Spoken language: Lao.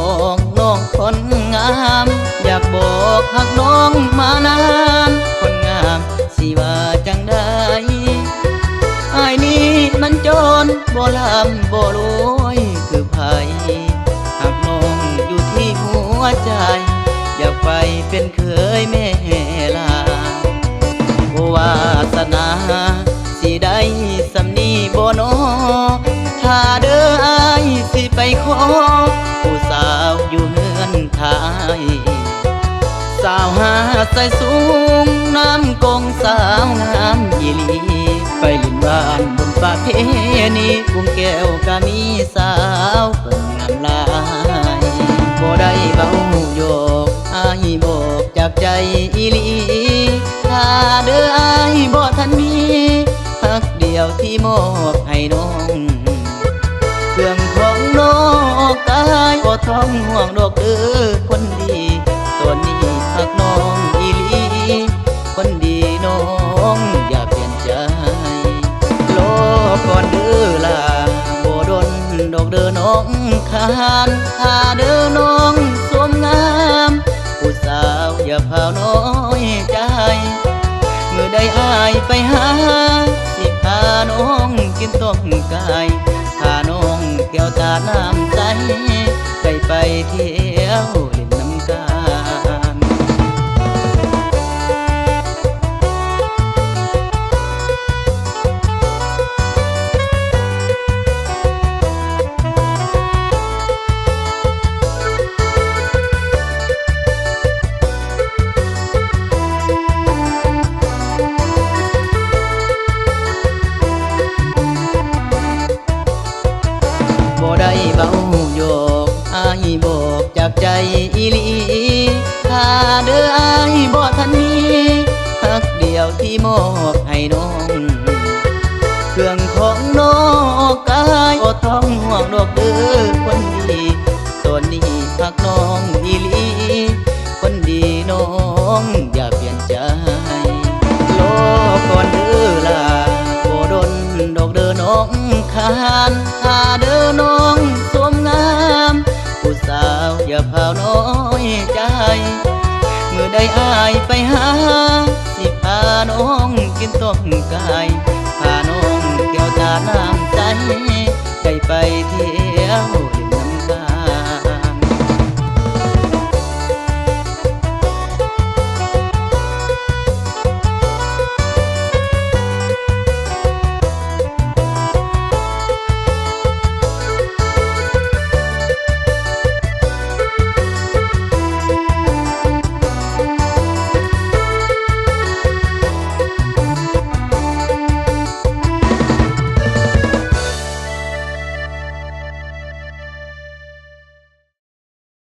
ອກນ້ອງຄົນງາມ ຢາກບອກຮັກນ້ອງມານານ ຄົນງາມຊິວ່າຈັ່ງໃດ? ອ້າຍນີ້ມັນຈົນ ບໍ່ລ່ຳບໍ່ລວຍຄືໃຜ ຮັກນ້ອງຢູ່ທີ່ຫົວໃຈ ຢາກໄປເປັນເຂີຍແມ່ຫຼ້າ ໂອ້ ວາສະໜາ ຊິໄດ້ສ່ຳນີ້ບໍ່ນໍ ຖ້າເດີອ້າຍຊິໄປຂໍ ຜູ້ສາວຢູ່ເຮືອນໄທ ສາວຫາດຊາຍສູງ ນ້ຳກົງສາວງາມອີ່ຫຼີ ໄປຫຼິ້ນບ້ານບຸນປະເພນີ ກຸງແກ້ວກະມີສາວເພິ່ນງາມຫຼາຍ ບໍ່ໄດ້ເວົ້າຢອກ ອ້າຍບອກຈາກໃຈອີ່ຫຼີ ຖ້າເດີອ້າຍບໍ່ທັນມີ ຮັກດຽວທີ່ມອບໃຫ້ນ້ອງ ເຄື່ອງຂອງນ້ອງກາຍ ບໍ່ຕ້ອງຫ່ວງດອກເດີຄົນດີ ຕອນນີ້ຮັກນ້ອງອີ່ຫຼີ ຄົນດີນ້ອງຢ່າປ່ຽນໃຈ ລໍກ່ອນເດີຫຼ້າ ບໍ່ດົນດອກເດີນ້ອງຄານ ຖ້າເດີນ້ອງສົມງາມ ຜູ້ສາວຢ່າພາວນ້ອຍໃຈ ມື້ໃດອ້າຍໄປຫາ ຊິພານ້ອງກິນຕົ້ມໄກ່ ພານ້ອງແກ້ວຕານ້ຳໃສ ໄດ້ໄປທ່ຽວຫຼິ້ນນຳກັນ. ບໍ່ໄດ້ເວົ້າຢອກ ອ້າຍບອກຈາກໃຈອີ່ຫຼີ ຖ້າເດີອ້າຍບໍ່ທັນມີ ຮັກດຽວທີ່ມອບໃຫ້ນ້ອງ ເຄື່ອງຂອງນ້ອງກາຍ ບໍ່ຕ້ອງຫ່ວງດອກເດີຄົນດີ ຕອນນີ້ຮັກນ້ອງອີ່ຫຼີ ຄົນດີນ້ອງຢ່າປ່ຽນໃຈ ລໍກ່ອນເດີຫຼ້າ ບໍ່ດົນດອກເດີນ້ອງຄານ ຖ້າເດີນ້ອງສົມງາມ ຜູ້ສາວຢ່າພາວນ້ອຍໃຈ ມື້ໃດອ້າຍໄປຫາ ຊິພານ້ອງກິນຕົ້ມໄກ່ ພານ້ອງແກ້ວຕານ້ຳໃສ ໄດ້ໄປທ່